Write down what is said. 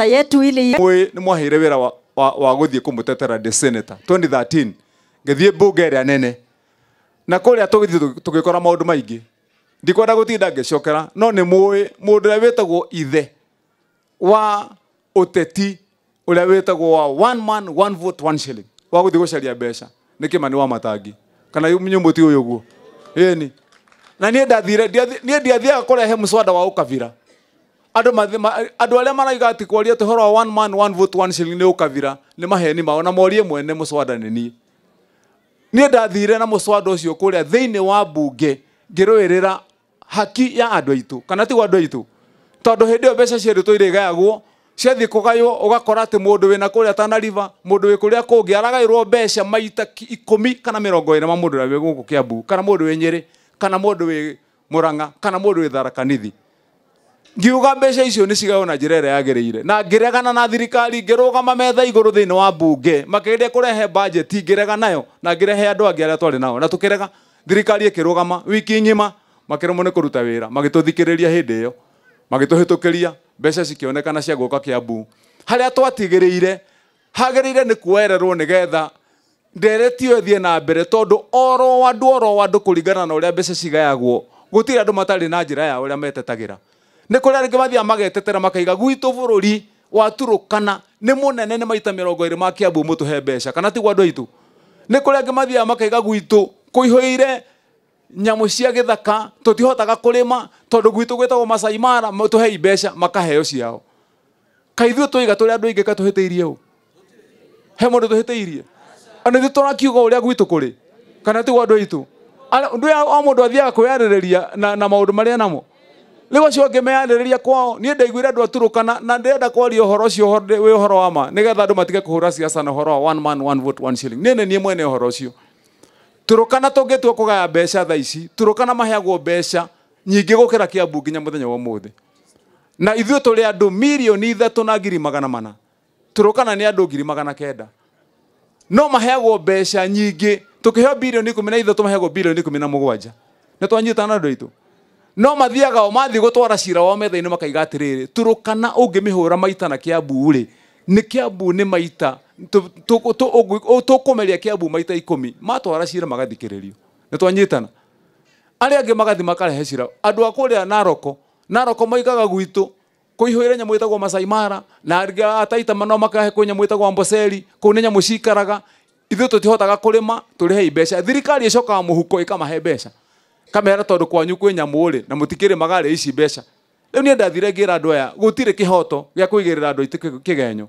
Pesa yetu ili Mwe nĩ mwaheire wĩra wa gũthiĩ kũmũtetera ndĩ senator 2013, ngĩthiĩ mbunge ĩrĩa nene na kũrĩa tũgĩthiĩ tũgĩkora maũndũ maingĩ. Ndikwenda gũtinda ngĩcokera, no nĩ mũĩ mũndũ ũrĩa wĩtagwo ithe wa ũteti ũrĩa wĩtagwo wa one man one vote one shilling wa gũthiĩ gũcaria mbeca nĩ Kĩmani wa Matangi, kana nyũmũti ũyũ ũguo ĩni. Na niĩ ndathire, niĩ ndiathiaga kũrehe mũswada wa ũkabira. Andũ andũ arĩa maraiga atĩ kwaria atĩ ũhoro wa one man one vote one shilling nĩ ũkabira nĩ maheni mao, na morie mwene mũswada nĩ niĩ. Niĩ ndathire na mũswada ũcio kũrĩa thĩinĩ wa mbunge ngĩrũĩrĩra haki ya andũ aitũ, kana ti andũ aitũ, tondũ hĩndĩ ĩyo mbeca cierĩtwo irĩgayagwo ciathiĩ kũgaywo ũgakora atĩ mũndũ wĩna kũrĩa Tana River, mũndũ wĩ kũrĩa kũngĩ aragaĩrwo mbeca maita 10 kana 20 ma mũndũ ũrĩa wĩ gũkũ Kiambu, kana mũndũ wĩ Nyĩrĩ, kana mũndũ wĩ Murang'a, kana mũndũ wĩ Tharaka Nithi. Ngiuga mbeca icio nĩ cigaywo na njĩra ĩrĩa yagĩrĩire, na ngĩregana na thirikari, ngĩrũgama metha igũrũ thĩinĩ wa mbunge makĩgeria kũrehe budget, ngĩrega nayo na ngĩrehe andũ angĩ arĩa twarĩ nao na tũkĩrega. Thirikari ĩkĩrũgama wiki ng'ima, makĩremwo nĩ kũruta wĩra, magĩtũthikĩrĩria hĩndĩ ĩyo, magĩtũhĩtũkĩria mbeca cikĩonekana cia gũka Kiambu. Harĩa twatigĩrĩire hagĩrĩire nĩ kuoererwo nĩgetha ndereti ĩyo ĩthiĩ na mbere, tondũ oro andũ kũringana na ũrĩa mbeca cigayagwo, gũtirĩ andũ matarĩ na njĩra yao ũrĩa metetagĩra. Nĩ kũrĩ arĩa mathiaga magetetera makaiga gwitũ bũrũri wa Turukana nĩ mũnene nĩ maita 20 ma Kiambu mũtũhe mbeca, kana tiguo andũ aitũ? Nĩ kũrĩ angĩ mathiaga makaiga gwitũ kũihũire nyamũ cia gĩthaka tũtihotaga kũrĩma tondũ gwitũ gwĩtagwo Masai Mara, tũhei mbeca, makaheo ciao. Kaĩ ithuĩ tũiga tũrĩ andũ aingĩ katũhĩtĩirie ũ? He mũndũ tũhĩtĩirie? Ona ithuĩ tũrakiuga ũrĩa gwitũ kũrĩ, kana tiguo andũ aitũ? Ũndũ ũyũ o mũndũ athiaga kwĩyarĩrĩria na maũndũ marĩa namo. Rĩu acio angĩ meyarĩrĩria kwao, niĩ ndaiguire andũ a Turukana na ndĩrenda kwaria ũhoro ũcio wĩ ũhoro wa ma, nĩgetha andũ matige kũhũra siasa na ũhoro wa one man one vote one shilling. Niĩ nĩ niĩ mwene ũhoro ũcio. Turukana tũngĩtua kũgaya mbeca thaa ici, Turukana maheagwo mbeca nyingĩ gũkĩra Kiambu nginya mũthenya wa ũmũthĩ. Na ithuĩ tũrĩ andũ 3,400,000. Turukana nĩ andũ 900,000. No maheagwo mbeca nyingĩ, tũkĩheo 13 bilioni maheagwo 17 bilioni. Nĩ twanyitana andũ aitũ? No mathiaga o mathiĩ gũtwara cira wao metha-inĩ makaiga atĩrĩrĩ, Turukana ũngĩmĩhũra maita na Kiambu rĩ, nĩ Kiambu nĩ maita tũkũmeria Kiambu maita 10, matwara cira magathikĩrĩrio. Nĩ twanyitana? Arĩa angĩ magathiĩ makarehe cira. Andũ a kũrĩa Naroko, Naroko moigaga gwitũ kũihũire nyamũ ĩtagwo Masai Mara, na angĩ a Taita no makahe kwĩ nyamũ ĩtagwo Amboseli, kũu nĩ nyamũ cikaraga. Ithuĩ tũtihotaga kũrĩma, tũrĩhei mbeca. Thirikari ĩcokaga mũhuko ĩkamahe mbeca, kamera tondũ kwanyu kwĩ nyamũ rĩ, na mũtikĩrĩmaga rĩ ici mbeca. Rĩu niĩ ndathire ngĩra andũ aya gũtirĩ kĩhoto gĩa kũigĩrĩra andũ aitũ kĩgenyo.